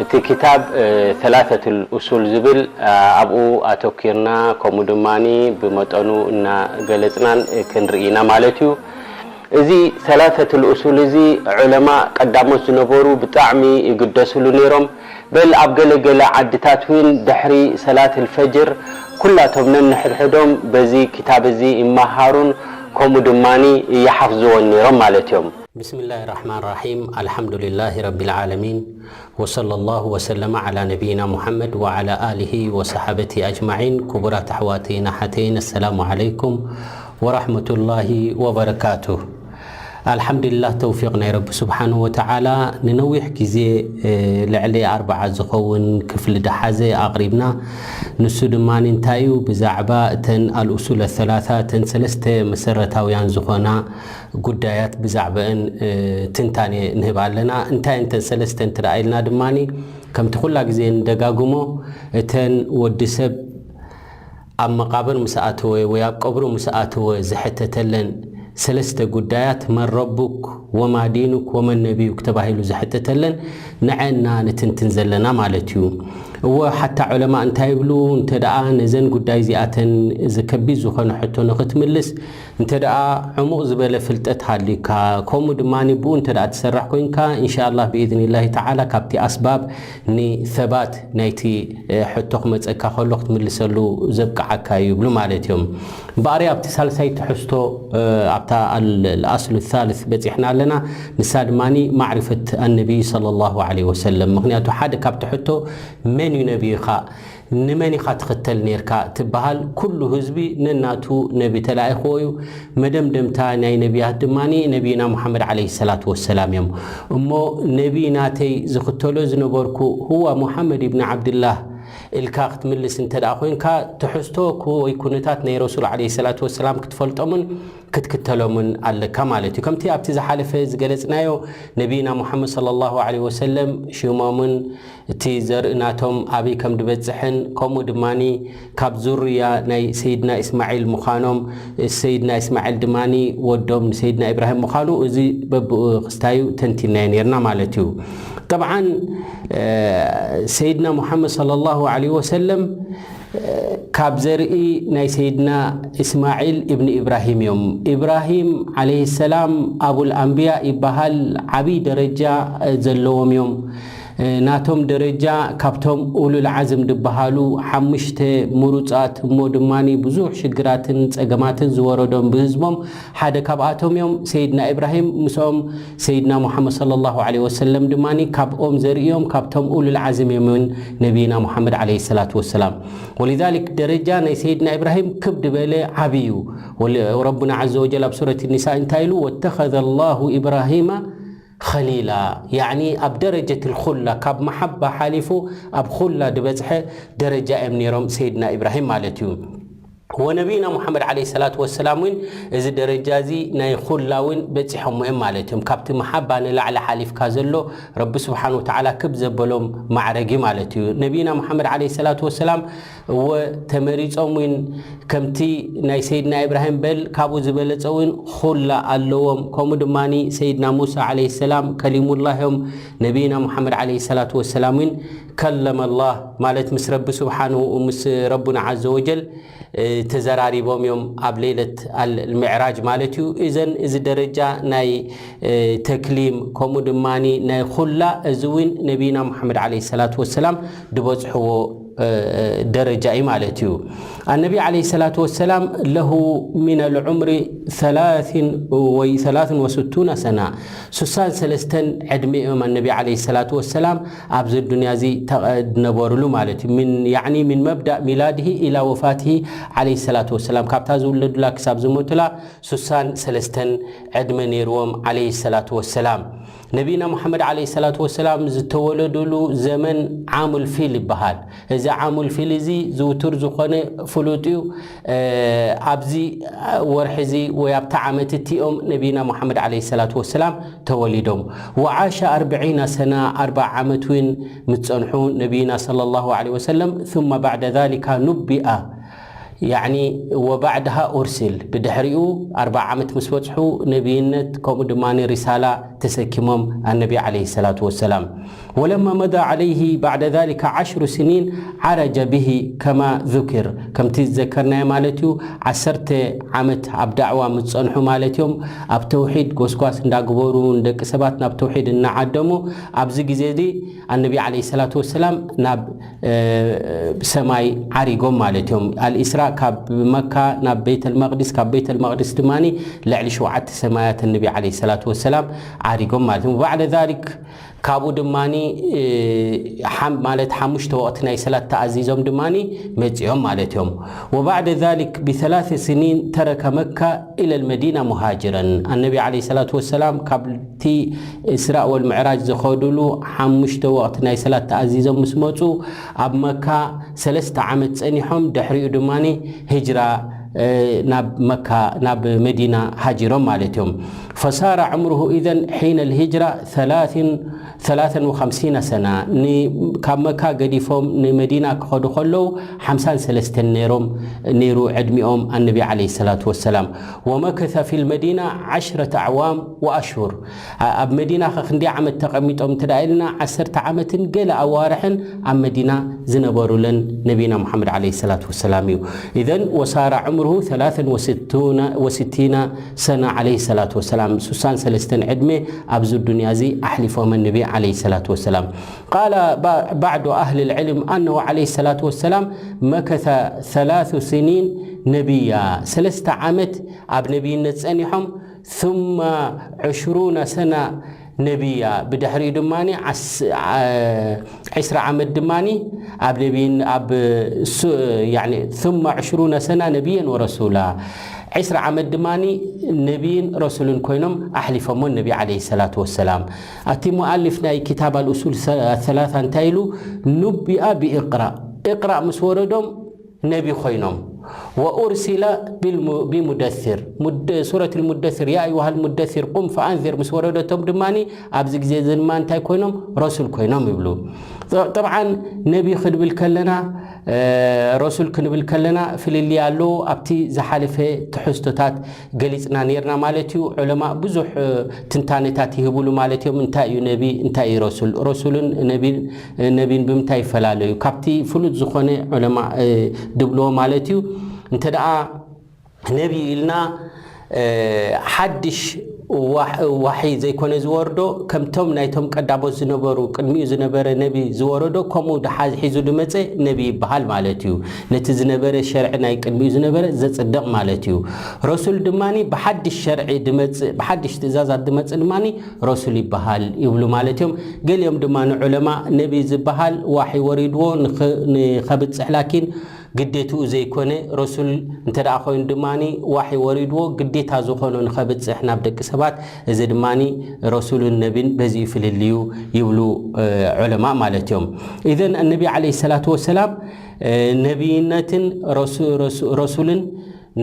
እቲ ክታብ ሰላሰቱል ኡሱል ዝብል ኣብኡ ኣተኪርና፣ ከምኡ ድማ ብመጠኑ እናገለፅናን ክንርኢ ኢና ማለት እዩ። እዚ ሰላሰቱል ኡሱል እዚ ዑለማ ቀዳሞት ዝነበሩ ብጣዕሚ ይግደስሉ ነይሮም። በል ኣብ ገለገለ ዓድታት እውን ድሕሪ ሰላት ልፈጅር ኩላቶም ነንሕድሕዶም በዚ ክታብ እዚ ይመሃሩን ከምኡ ድማ ይሓፍዝዎን ነይሮም ማለት እዮም። ብስምላህ ራሕማን ራሒም፣ ኣልሓምዱሊላህ ረቢል ዓለሚን፣ ወሰለላሁ ወሰለመ ዓላ ነቢይና ሙሓመድ ወዓላ ኣሊሂ ወሰሓበቲ ኣጅማዒን። ክቡራት ኣሕዋተይን ኣሓተይን፣ ኣሰላሙ ዓለይኩም ወራሕመቱላሂ ወበረካቱህ። ኣልሓምዱሊላህ፣ ተውፊቕ ናይ ረቢ ስብሓንሁ ወተዓላ፣ ንነዊሕ ግዜ ልዕሊ ኣርብዓ ዝኸውን ክፍሊ ደሓዘ ኣቕሪብና። ንሱ ድማ እንታይ እዩ? ብዛዕባ እተን ኣልኡሱል ኣሰላሳ፣ እተን ሰለስተ መሰረታውያን ዝኾና ጉዳያት፣ ብዛዕባአን ትንታኔ ንህብ ኣለና። እንታይ እንተን ሰለስተ እንተ ደኣ ኢልና ድማ፣ ከምቲ ኩላ ግዜ ንደጋግሞ፣ እተን ወዲ ሰብ ኣብ መቓብር ምስ ኣተወ ወይ ኣብ ቀብሩ ምስ ኣተወ ዝሕተተለን ሰለስተ ጉዳያት፣ መን ረቡክ ወማ ዲኑክ ወመን ነቢዩክ ተባሂሉ ዝሕተተለን ንዐና ንትንትን ዘለና ማለት እዩ። እወ፣ ሓታ ዑለማ እንታይ ይብሉ? እንተ ደኣ ነዘን ጉዳይ እዚኣተን እዚ ከቢድ ዝኾነ ሕቶ ንኽትምልስ፣ እንተ ደኣ ዕሙቕ ዝበለ ፍልጠት ሃልዩካ፣ ከምኡ ድማ ብኡ እንተ ደኣ ትሰርሕ ኮይንካ፣ ኢንሻኣላህ ብኢዝኒላሂ ተዓላ ካብቲ ኣስባብ ንሰባት ናይቲ ሕቶ ክመጸካ ከሎ ክትምልሰሉ ዘብቅዓካ እዩ ይብሉ ማለት እዮም። እምበኣር ኣብቲ ሳልሳይ ትሕዝቶ፣ ኣብታ ኣል-፣ ኣልኣስሉ ሳልስ በጺሕና ኣለና። ንሳ ድማ ማዕሪፈት ኣነቢ ሰለላሁ ዐለይሂ ወሰለም። ምኽንያቱ ሓደ ካብቲ ሕቶ መን እዩ ነቢይኻ? ንመን ኢኻ ትኽተል ኔርካ ትበሃል? ኩሉ ህዝቢ ነናቱ ነቢ ተላኢኽዎ እዩ። መደምደምታ ናይ ነቢያት ድማ ነቢይና ሙሓመድ ዐለይሂ ሰላቱ ወሰላም እዮም። እሞ ነቢ ናተይ ዝኽተሎ ዝነበርኩ ሁዋ ሙሓመድ ኢብን ዓብድላህ ኢልካ ክትምልስ እንተ ደኣ ኮይንካ፣ ትሕዝቶ ኩ-፣ ወይ ኩነታት ናይ ረሱል ዐለይሂ ሰላቱ ወሰላም ክትፈልጦምን ክትክተሎምን ኣለካ ማለት እዩ። ከምቲ ኣብቲ ዝሓለፈ ዝገለጽናዮ፣ ነቢይና ሙሓመድ ሰለላሁ ዐለይሂ ወሰለም ሽሞምን እቲ ዘርኢ ናቶም ኣበይ ከም ዝበጽሕን፣ ከምኡ ድማ ካብ ዙርያ ናይ ሰይድና እስማዒል ምዃኖም፣ ሰይድና እስማዒል ድማ ወዶም ንሰይድና ኢብራሂም ምዃኑ፣ እዚ በብኡ ክስታዩ ተንቲናዮ ኔርና ማለት እዩ። ጠብዓን፣ እ፣ ሰይድና ሙሓመድ ሰለላሁ ዐለይሂ ወሰለም፣ እ፣ ካብ ዘርኢ ናይ ሰይድና እስማዒል እብኒ ኢብራሂም እዮም። ኢብራሂም ዐለይሂ ሰላም ኣቡል ኣንብያ ይበሃል፣ ዓብዪ ደረጃ፣ እ፣ ዘለዎም እዮም። እ፣ ናቶም ደረጃ ካብቶም ኡሉል ዓዝም ዝበሃሉ ሓሙሽተ ምሩጻት እሞ ድማ ብዙሕ ሽግራትን ጸገማትን ዝወረዶም ብህዝቦም ሓደ ካብኣቶም እዮም። ሰይድና ኢብራሂም ምስኦም፣ ሰይድና ሙሓመድ ሰለላሁ ዐለይሂ ወሰለም ድማ ካብኦም ዘርእዮም ካብቶም ኡሉል ዓዝም እዮም እውን ነቢይና ሙሓመድ ዐለይሂ ሰላቱ ወሰላም። ወሊዛሊክ ደረጃ ናይ ሰይድና ኢብራሂም ክብ ዝበለ ዓብዪ እዩ። ወል-፣ ረቡና ዐዘ ወጀል ኣብ ሱረት ኒሳ እንታይ ኢሉ? "ወተኸዘ ላሁ ኢብራሂማ ኸሊላ"፣ ያዕኒ ኣብ ደረጀት ልኹላ፣ ካብ መሓባ ሓሊፉ ኣብ ኹላ ዝበጽሐ ደረጃ እዮም ነይሮም ሰይድና ኢብራሂም ማለት እዩ። ወነቢይና ሙሓመድ ዐለይሂ ሰላቱ ወሰላም እውን እዚ ደረጃ እዚ ናይ ኹላ እውን በጺሖሞ እዮም ማለት እዮም። ካብቲ መሓባ ንላዕሊ ሓሊፍካ ዘሎ ረቢ ስብሓን ወተዓላ ክብ ዘበሎም ማዕረግ እዩ ማለት እዩ። ነቢይና ሙሓመድ ዐለይሂ ሰላቱ ወሰላም እወ ተመሪጾም እውን ከምቲ ናይ ሰይድና ኢብራሂም በል ካብኡ ዝበለጸ እውን ኹላ ኣለዎም። ከምኡ ድማ ሰይድና ሙሳ ዐለይሂ ሰላም ከሊሙላህ እዮም። ነቢይና ሙሓመድ ዐለይሂ ሰላቱ ወሰላም እውን ከለመላህ ማለት ምስ ረቢ ስብሓንሁ፣ ምስ ረቡና ዐዘ ወጀል፣ እ፣ ተዘራሪቦም እዮም ኣብ ሌለት ኣልምዕራጅ ማለት እዩ። እዘን፣ እዚ ደረጃ ናይ፣ እ፣ ተክሊም ከምኡ ድማ ናይ ኹላ፣ እዚ እውን ነቢይና ሙሓመድ ዐለይሂ ሰላቱ ወሰላም ዝበጽሕዎ፣ እ፣ ደረጃ እዩ ማለት እዩ። ኣነቢ ዐለይሂ ሰላቱ ወሰላም ለሁ ሚነል ዑምሪ ሰላሲን ወይ ሰላሲን ወስቱነ ሰና፣ ሱሳን ሰለስተን ዕድመ እዮም ኣነቢ ዐለይሂ ሰላቱ ወሰላም ኣብዚ ዱንያ እዚ ተቐ-፣ ዝነበሩሉ ማለት እዩ። ምን፣ ያዕኒ ምን መብዳእ ሚላድሂ ኢላ ወፋትሂ ዐለይሂ ሰላቱ ወሰላም፣ ካብታ ዝውለዱላ ክሳብ ዝሞቱላ ሱሳን ሰለስተን ዕድመ ነይርዎም ዐለይሂ ሰላቱ ወሰላም። ነቢና ሙሓመድ ዐለይሂ ሰላቱ ወሰላም ዝተወለዱሉ ዘመን ዓሙል ፊል ይበሃል። እዚ ዓሙል ፊል እዚ ዝውቱር ዝኾነ ፍሉጥ እዩ። እ፣ ኣብዚ ወርሒ እዚ ወይ ኣብቲ ዓመት እቲኦም ነቢና ሙሓመድ ዐለይሂ ሰላቱ ወሰላም ተወሊዶም። ወዓሸ ኣርብዒና ሰና፣ ኣርብዓ ዓመት እውን ምስ ጸንሑ ነቢና ሰለላሁ ዐለይሂ ወሰለም፣ ثم بعد ذلك نبئ ያዕኒ ወባዕድሃ ኡርሲል፣ ብድሕሪኡ ኣርብዓ ዓመት ምስ በጽሑ ነብይነት ከምኡ ድማ ሪሳላ ተሰኪሞም ኣነቢ ዓለይሂ ሰላቱ ወሰላም። ወለማ መዳ ዓለይሂ ባዕደ ዛሊከ ዓሽሩ ስኒን ዓረጀ ብሂ ከማ ዙኪር፣ ከምቲ ዝዘከርናዮ ማለት እዩ። ዓሰርተ ዓመት ኣብ ዳዕዋ ምስ ጸንሑ ማለት እዮም። ኣብ ተውሒድ ጎስጓስ እንዳግበሩ ንደቂ ሰባት ናብ ተውሒድ እናዓደሙ ኣብዚ ግዜ እዚ ኣነቢ ዓለይሂ ሰላቱ ወሰላም ናብ ሰማይ ዓሪጎም ማለት እዮም። ኣልኢስራእ ካብ መካ ናብ ቤተል መቅዲስ፣ ካብ ቤተል መቅዲስ ድማ ልዕሊ ሸውዓተ ሰማያት ነቢ ዓለይሂ ሰላቱ ወሰላም ዓሪጎም ማለት እዮም። ባዕደ ዛሊክ ካብኡ ድማ ማለት ሓሙሽተ ወቅቲ ናይ ሰላት ተኣዚዞም ድማ መፂኦም ማለት እዮም። ወባዕደ ዛሊክ ብሰላተ ስኒን ተረከ መካ ኢለል መዲና ሙሃጅረን። ኣነቢ ዓለይሂ ሰላቱ ወሰላም ካብ እቲ እስራእ ወልምዕራጅ ዝኸዱሉ ሓሙሽተ ወቕቲ ናይ ሰላት ተኣዚዞም ምስ መጹ፣ ኣብ መካ ሰለስተ ዓመት ጸኒሖም፣ ድሕሪኡ ድማ ሂጅራ፣ እ፣ ናብ መካ፣ ናብ መዲና ሃጂሮም ማለት እዮም። ፈሳረ ዕምሩሁ ኢዘን ሒነ ልሂጅራ ሰላሲን ሰላሰን ወኸምሲነ ሰና። ን-፣ ካብ መካ ገዲፎም ንመዲና ክኸዱ ከለዉ ሓምሳን ሰለስተን ነይሮም፣ ነይሩ ዕድሚኦም ኣነቢ ዓለይሂ ሰላቱ ወሰላም። ወመከሰ ፊል መዲና ዓሽረተ ኣዕዋም ወኣሽሁር። ኣ-፣ ኣብ መዲና ከ ክንደይ ዓመት ተቐሚጦም እንተ ደኣ ኢልና፣ ዓሰርተ ዓመትን ገለ ኣዋርሕን ኣብ መዲና ዝነበሩለን ነቢና ሙሓመድ ዓለይሂ ሰላቱ ወሰላም እዩ። ኢዘን ወሳረ ዕምሩሁ ሰላሰን ወስቱነ-፣ ወስቲነ ሰና ዓለይሂ ሰላቱ ወሰላም፣ ሱሳን ሰለስተን ዕድመ ኣብዚ ዱንያ እዚ ኣሕሊፎም ነቢ ዓለይሂ ሰላቱ ወሰላም። ቃለ ባ-፣ ባዕዱ ኣህሊ ልዕልም ኣነሁ ዓለይሂ ሰላቱ ወሰላም መከተ ሰላሱ ስኒን ነቢያ፣ ሰለስተ ዓመት ኣብ ነቢይነት ጸኒሖም፣ ثم عشرون سنة ነቢያ፣ ብድሕሪኡ ድማ ዓስ-፣ ዓ-፣ ዕስራ ዓመት ድማ ኣብ ነቢይን-፣ ኣብ ሱ-፣ ያኒ ثم عشرون سنة ነቢየን ወረሱላ፣ ዕስራ ዓመት ድማ ነቢይን ረሱልን ኮይኖም ኣሕሊፎሞ ነቢ ዓለይሂ ሰላቱ ወሰላም። ኣቲ ሙኣሊፍ ናይ ኪታብ ኣልኡሱል ሰ-፣ ሰላሳ እንታይ ኢሉ? ኑቢኣ ብኢቅራእ፣ ኢቅራእ ምስ ወረዶም ነቢ ኮይኖም። ወኡርሲለ ቢልሙ-፣ ቢሙደሲር፣ ሙደ-፣ ሱረት ልሙደሲር፣ ያ ኣዩሃ ልሙደሲር ቁም ፈኣንዚር ምስ ወረደቶም ድማ ኣብዚ ግዜ እዚ ድማ እንታይ ኮይኖም? ረሱል ኮይኖም ይብሉ። ጠ-፣ ጠብዓን ነቢ ክንብል ከለና፣ እ፣ ረሱል ክንብል ከለና ፍልልይ ኣለዎ። ኣብቲ ዝሓለፈ ትሕዝቶታት ገሊጽና ኔርና ማለት እዩ። ዑለማ ብዙሕ፣ እ፣ ትንታነታት ይህብሉ ማለት እዮም። እንታይ እዩ ነቢ፣ እንታይ እዩ ረሱል? ረሱልን ነቢን፣ እ፣ ነቢን ብምንታይ ይፈላለዩ? ካብቲ ፍሉጥ ዝኾነ ዑለማ፣ እ፣ ድብልዎ ማለት እዩ። እንተ ደኣ ነቢ ኢልና፣ እ፣ ሓድሽ ዋሕ-፣ ዋሒ ዘይኮነ ዝወርዶ፣ ከምቶም ናይቶም ቀዳሞት ዝነበሩ፣ ቅድሚኡ ዝነበረ ነቢ ዝወረዶ፣ ከምኡ ድሓ-፣ ሒዙ ድመጸ ነቢ ይበሃል ማለት እዩ። ነቲ ዝነበረ ሸርዒ ናይ ቅድሚኡ ዝነበረ ዘጽድቕ ማለት እዩ። ረሱል ድማ ብሓድሽ ሸርዒ ድመጽእ፣ ብሓድሽ ትእዛዛት ድመጽእ ድማ ረሱል ይበሃል ይብሉ ማለት እዮም። ገሊኦም ድማ ንዑለማ ነቢ ዝበሃል ዋሒ ወሪድዎ ንኸ-፣ ንኸብጽሕ ላኪን ግዴትኡ ዘይኮነ፣ ረሱል እንተ ደኣ ኮይኑ ድማ ዋሒ ወሪድዎ ግዴታ ዝኾኖ ንኸብጽሕ ናብ ደቂ ሰባት፣ እዚ ድማ ረሱልን ነቢን በዚኡ ፍልልዩ ይብሉ፣ እ፣ ዑለማ ማለት እዮም። ኢዘን ነቢ ዓለይሂ ሰላቱ ወሰላም፣ እ፣ ነቢይነትን ረሱ-፣ ረሱ-፣ ረሱልን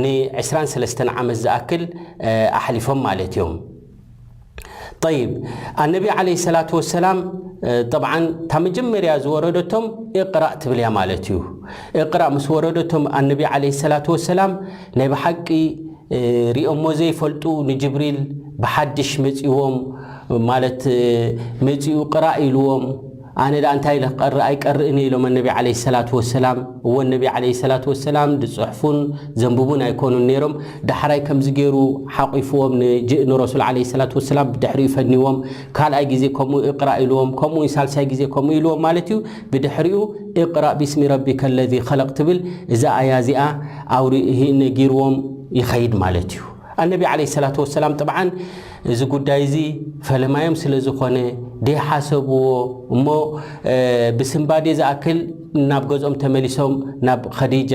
ንዕስራን ሰለስተን ዓመት ዝኣክል፣ እ፣ ኣሕሊፎም ማለት እዮም። ጠይብ፣ ኣነቢ ዓለይሂ ሰላቱ ወሰላም፣ እ፣ ጠብዓን እታ መጀመርያ ዝወረደቶም እቅራእ ትብል እያ ማለት እዩ። እቅራእ ምስ ወረደቶም ኣነቢ ዓለይሂ ሰላቱ ወሰላም ናይ ብሓቂ፣ እ፣ ሪኦሞ ዘይፈልጡ ንጅብሪል ብሓድሽ መጺዎም ማለት፣ እ፣ መጺኡ ቅራእ ኢልዎም፣ ኣነ ደኣ እንታይ ኢለ ክቐርእ ኣይቀርእን ኢሎም ኣነቢ ዓለይሂ ሰላቱ ወሰላም። እወ፣ ነቢ ዓለይሂ ሰላቱ ወሰላም ዝጽሕፉን ዘንብቡን ኣይኮኑን ነይሮም። ዳሕራይ ከምዚ ገይሩ ሓቂፍዎም ንጅ-፣ ንረሱል ዓለይሂ ሰላቱ ወሰላም ብድሕሪኡ ፈንዎም። ካልኣይ ግዜ ከምኡ እቅራእ ኢልዎም፣ ከምኡ ሳልሳይ ግዜ ከምኡ ኢልዎም ማለት እዩ። ብድሕሪኡ እቅራእ ቢስሚ ረቢከ ለዚ ኸለቅ ትብል እዛ ኣያ እዚኣ ኣውሪ-፣ ሂ-፣ ነጊርዎም ይኸይድ ማለት እዩ። ኣነቢ ዓለይሂ ሰላቱ ወሰላም ጠብዓን እዚ ጉዳይ እዚ ፈለማዮም ስለ ዝኾነ ደይሓሰብዎ እሞ፣ እ፣ ብስንባዴ ዝኣክል ናብ ገዝኦም ተመሊሶም ናብ ኸዲጃ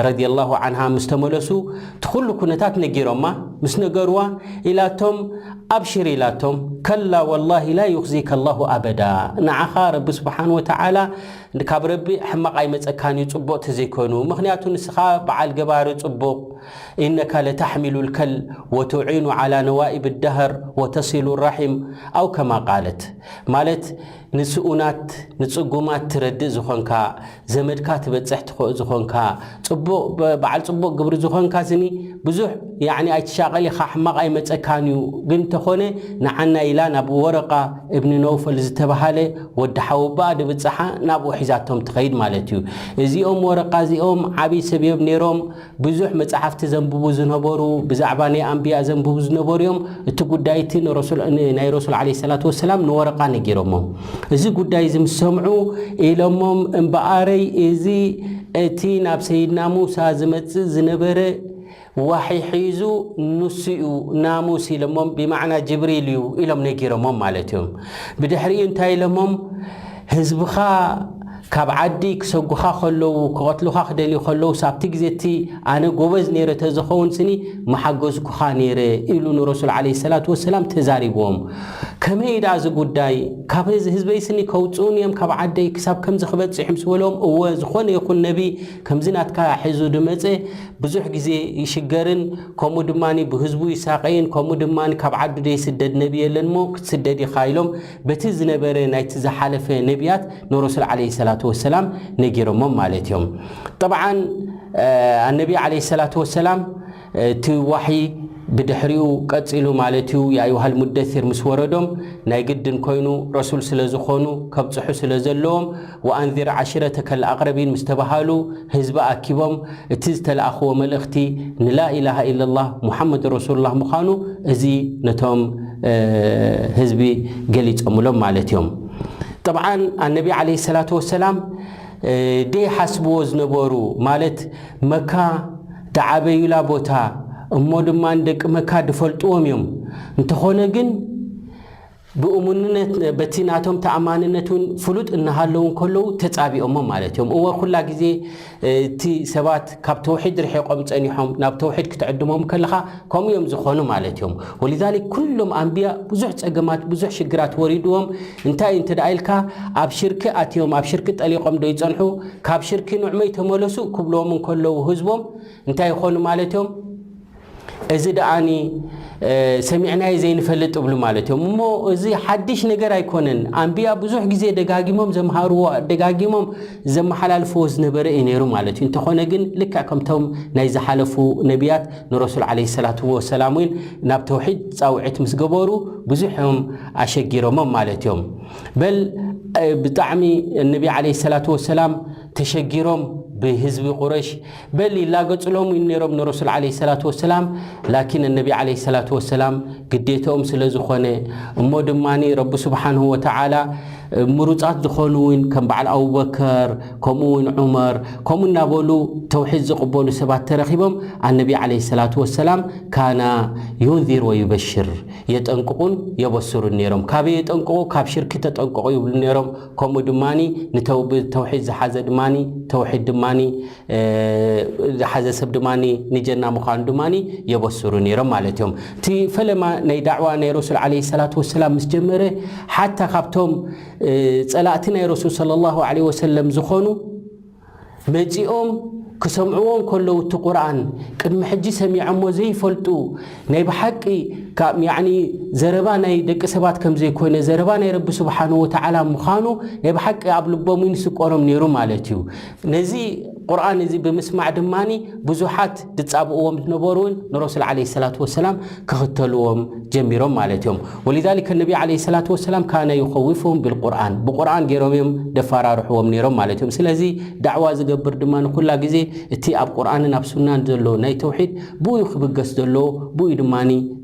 ረዲየላሁ ዓንሃ ምስ ተመለሱ እቲ ኩሉ ኩነታት ነጊሮማ። ምስ ነገርዋ ኢላቶም፣ ኣብሽር ኢላቶም፣ ከላ ወላሂ ላ ዩኽዚከ ላሁ ኣበዳ። ንዓኻ ረቢ ስብሓን ወተዓላ ካብ ረቢ ሕማቕ ኣይመጸካን እዩ፣ ጽቡቕ ተዘይኮይኑ። ምኽንያቱ ንስኻ በዓል ገባሪ ጽቡቕ፣ ኢነካ ለታሕሚሉ ልከል ወቱዒኑ ዓላ ነዋኢብ ዳህር ወተሲሉ ራሒም፣ ኣው ከማ ቃለት። ማለት ንስኡናት ንጽጉማት ትረድእ ዝኾንካ፣ ዘመድካ ትበጽሕ ትኾ- ዝኾንካ፣ ጽቡቕ በ- በዓል ጽቡቕ ግብሪ ዝኾንካ ስኒ ብዙሕ ያዕኒ ኣይትሻቐል ኢኻ፣ ሕማቕ ኣይመጸካን እዩ። ግን እንተኾነ ንዓና ኢላ ናብ ወረቃ እብኒ ነውፈል ዝተባሃለ ወዲ ሓወባኣ ድብጽሓ ናብኡ ሒዛቶም ትኸይድ ማለት እዩ። እዚኦም ወረቃ እዚኦም ዓብዪ ሰብ እዮም ነይሮም። ብዙሕ መጽሓፍቲ ዘንብቡ ዝነበሩ፣ ብዛዕባ ናይ ኣንብያ ዘንብቡ ዝነበሩ እዮም። እቲ ጉዳይ እቲ ንረሱል- ን- ናይ ረሱል ዓለይሂ ሰላቱ ወሰላም ንወረቃ ነጊሮሞም። እዚ ጉዳይ እዚ ምስ ሰምዑ ኢሎሞም፣ እምበኣረይ እዚ እቲ ናብ ሰይድና ሙሳ ዝመጽእ ዝነበረ ዋሒ ሒዙ ንሱ እዩ ናሙስ ኢሎሞም፣ ብማዕና ጅብሪል እዩ ኢሎም ነጊሮሞም ማለት እዮም። ብድሕሪኡ እንታይ ኢሎሞም? ህዝብኻ ካብ ዓዲ ክሰጉኻ ከለዉ፣ ክቐትሉኻ ክደልዩ ከለዉ፣ ሳብቲ ግዜ እቲ ኣነ ጎበዝ ነይረ ተዝኸውን ስኒ ምሓገዝኩኻ ነይረ ኢሉ ንረሱል ዓለይሂ ሰላቱ ወሰላም ተዛሪብዎም። ከመይ ደኣ እዚ ጉዳይ? ካብ ህዝ- ህዝበይ ስኒ ከውፅኡን እዮም ካብ ዓደይ ክሳብ ከምዚ ክበፅሕ ምስ በሎም፣ እወ፣ ዝኾነ ይኹን ነቢ ከምዚ ናትካ ሒዙ ድመፀ ብዙሕ ግዜ ይሽገርን ከምኡ ድማ ብህዝቡ ይሳቐይን ከምኡ ድማ ካብ ዓዱ ደይስደድ ነቢ የለን እሞ ክትስደድ ኢኻ ኢሎም በቲ ዝነበረ ናይቲ ዝሓለፈ ነቢያት ንረሱል ዓለይሂ ሰላቱ ወሰላም ነጊሮሞም ማለት እዮም። ጠብዓን ኣነቢ ዓለይሂ ሰላቱ ወሰላም እቲ ዋሒ ብድሕሪኡ ቀጺሉ ማለት እዩ። የኣዩሃል ሙደሲር ምስ ወረዶም ናይ ግድን ኮይኑ ረሱል ስለ ዝኾኑ ከብጽሑ ስለ ዘለዎም ወኣንዚር ዓሽረተከል ኣቕረቢን ምስ ተባሃሉ ህዝቢ ኣኪቦም እቲ ዝተለኣኽዎ መልእኽቲ ንላኢላሃ ኢለላህ ሙሓመድ ረሱሉላህ ምዃኑ እዚ ነቶም ህዝቢ ገሊጾምሎም ማለት እዮም። ጠብዓን ኣነቢ ዓለይሂ ሰላቱ ወሰላም ደይሓስብዎ ዝነበሩ ማለት መካ ድዓበዩላ ቦታ እሞ ድማ ንደቂ መካ ድፈልጥዎም እዮም። እንተኾነ ግን ብእሙንነት በቲ ናቶም ተኣማንነት እውን ፍሉጥ እናሃለዉ እንከለዉ ተጻቢኦሞ ማለት እዮም። እወ ኩላ ግዜ እቲ ሰባት ካብ ተውሒድ ርሒቆም ጸኒሖም ናብ ተውሒድ ክትዕድሞም ከለኻ ከምኡ እዮም ዝኾኑ ማለት እዮም። ወሊዛሊክ ኩሎም ኣንብያ ብዙሕ ጸገማት ብዙሕ ሽግራት ወሪድዎም እንታይ እንተ ደኣ ኢልካ ኣብ ሽርኪ ኣትዮም ኣብ ሽርኪ ጠሊቆም ዶ ይጸንሑ ካብ ሽርኪ ንዕመይ ተመለሱ ክብልዎም እንከለዉ ህዝቦም እንታይ ይኾኑ ማለት እዮም? እዚ ደኣኒ ሰሚዕናዮ ዘይንፈልጥ እብሉ ማለት እዮም። እሞ እዚ ሓድሽ ነገር ኣይኮነን። ኣንብያ ብዙሕ ግዜ ደጋጊሞም ዘምሃርዎ ደጋጊሞም ዘመሓላልፍዎ ዝነበረ እዩ ነይሩ ማለት እዩ። እንተኾነ ግን ልክዕ ከምቶም ናይ ዝሓለፉ ነቢያት ንረሱል ዓለይሂ ሰላቱ ወሰላም እውን ናብ ተውሒድ ፃውዒት ምስ ገበሩ ብዙሕ እዮም ኣሸጊሮሞም ማለት እዮም። በል ብጣዕሚ ነቢ ዓለይሂ ሰላቱ ወሰላም ተሸጊሮም ብህዝቢ ቁረሽ በል ይላገጽሎም ነይሮም ንረሱል ዓለይሂ ሰላቱ ወሰላም። ላኪን ነቢ ዓለይሂ ሰላቱ ወሰላም ግዴታኦም ስለ ዝኾነ እሞ ድማ ረቢ ስብሓንሁ ወተዓላ ምሩጻት ዝኾኑ እውን ከም በዓል ኣቡበከር ከምኡ እውን ዑመር ከምኡ እናበሉ ተውሒድ ዝቕበሉ ሰባት ተረኺቦም ኣነቢ ዓለይሂ ሰላቱ ወሰላም ካና ዩንዚር ወዩበሽር የጠንቅቑን የበስሩን ነይሮም። ካበይ የጠንቅቑ? ካብ ሽርኪ ተጠንቅቑ ይብሉ ነይሮም። ከምኡ ድማ ብተውሒድ ዝሓዘ ድማ ተውሒድ ድማ ዝሓዘ ሰብ ድማ ንጀና ምዃኑ ድማ የበስሩ ነይሮም ማለት እዮም። እቲ ፈለማ ናይ ዳዕዋ ናይ ረሱል ዓለይሂ ሰላቱ ወሰላም ምስ ጀመረ ሓታ ካብቶም ፀላእቲ ናይ ረሱል ሰለላሁ ዓለይሂ ወሰለም ዝኾኑ መጺኦም ክሰምዕዎ እንከለዉ እቲ ቁርኣን ቅድሚ ሕጂ ሰሚዖሞ ዘይፈልጡ ናይ ብሓቂ ካብ ያኒ ዘረባ ናይ ደቂ ሰባት ከም ዘይኮነ ዘረባ ናይ ረቢ ስብሓንሁ ወተዓላ ምዃኑ ናይ ብሓቂ ኣብ ልቦም ይስቆሮም ነይሩ ማለት እዩ። ነዚ ቁርኣን እዚ ብምስማዕ ድማ ብዙሓት ዝጻብእዎም ዝነበሩ እውን ንረሱል ዓለይሂ ሰላቱ ወሰላም ክኽተልዎም ጀሚሮም ማለት እዮም። ወሊዛሊከ ነቢ ዓለይሂ ሰላቱ ወሰላም ካነ ዩኸዊፉሁም ቢልቁርኣን ብቁርኣን ገይሮም እዮም ደፈራርሕዎም ነይሮም ማለት እዮም። ስለዚ ዳዕዋ ዝገብር ድማ ንኩላ ግዜ እቲ ኣብ ቁርኣንን ኣብ ሱናን ዘሎ ናይ ተውሒድ ብኡ ክብገስ ዘለዎ ብኡ ድማ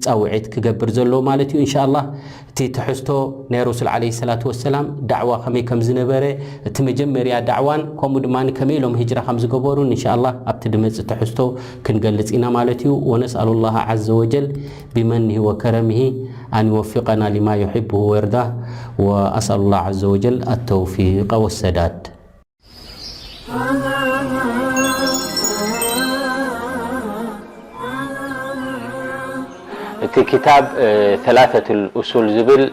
ጻውዒት ክገብር ዘለዎ ማለት እዩ። እንሻ ኣላህ እቲ ትሕዝቶ ናይ ረሱል ዓለይሂ ሰላቱ ወሰላም ዳዕዋ ከመይ ከም ዝነበረ እቲ መጀመርያ ዳዕዋን ከምኡ ድማ ከመይ ኢሎም ሂጅራ ከም ዝገበሩን እንሻ ኣላህ ኣብቲ ድመጽእ ትሕዝቶ ክንገልጽ ኢና ማለት እዩ። ወነስኣሉ ላህ ዓዘ ወጀል ቢመኒሂ ወከረሚሂ ኣን ይወፊቀና ሊማ ዩሒቡሁ ወየርዳህ ወኣስኣሉ ላህ ዓዘ ወጀል ኣተውፊቀ ወሰዳድ። እቲ ክታብ ሰላሰቱል ኡሱል ዝብል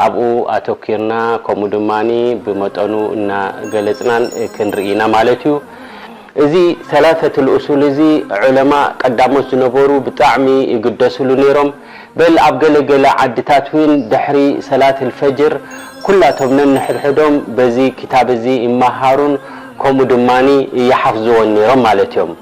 ኣብኡ ኣተኪርና ከምኡ ድማ ብመጠኑ እናገለፅናን ክንርኢ ኢና ማለት እዩ። እዚ ሰላሰቱል ኡሱል እዚ ዑለማ ቀዳሞት ዝነበሩ ብጣዕሚ ይግደስሉ ነይሮም። በል ኣብ ገለገለ ዓድታት እውን ድሕሪ ሰላት ልፈጅር ኩላቶም ነንሕድሕዶም በዚ ክታብ እዚ ይመሃሩን ከምኡ ድማ ይሓፍዝዎን ነይሮም ማለት እዮም።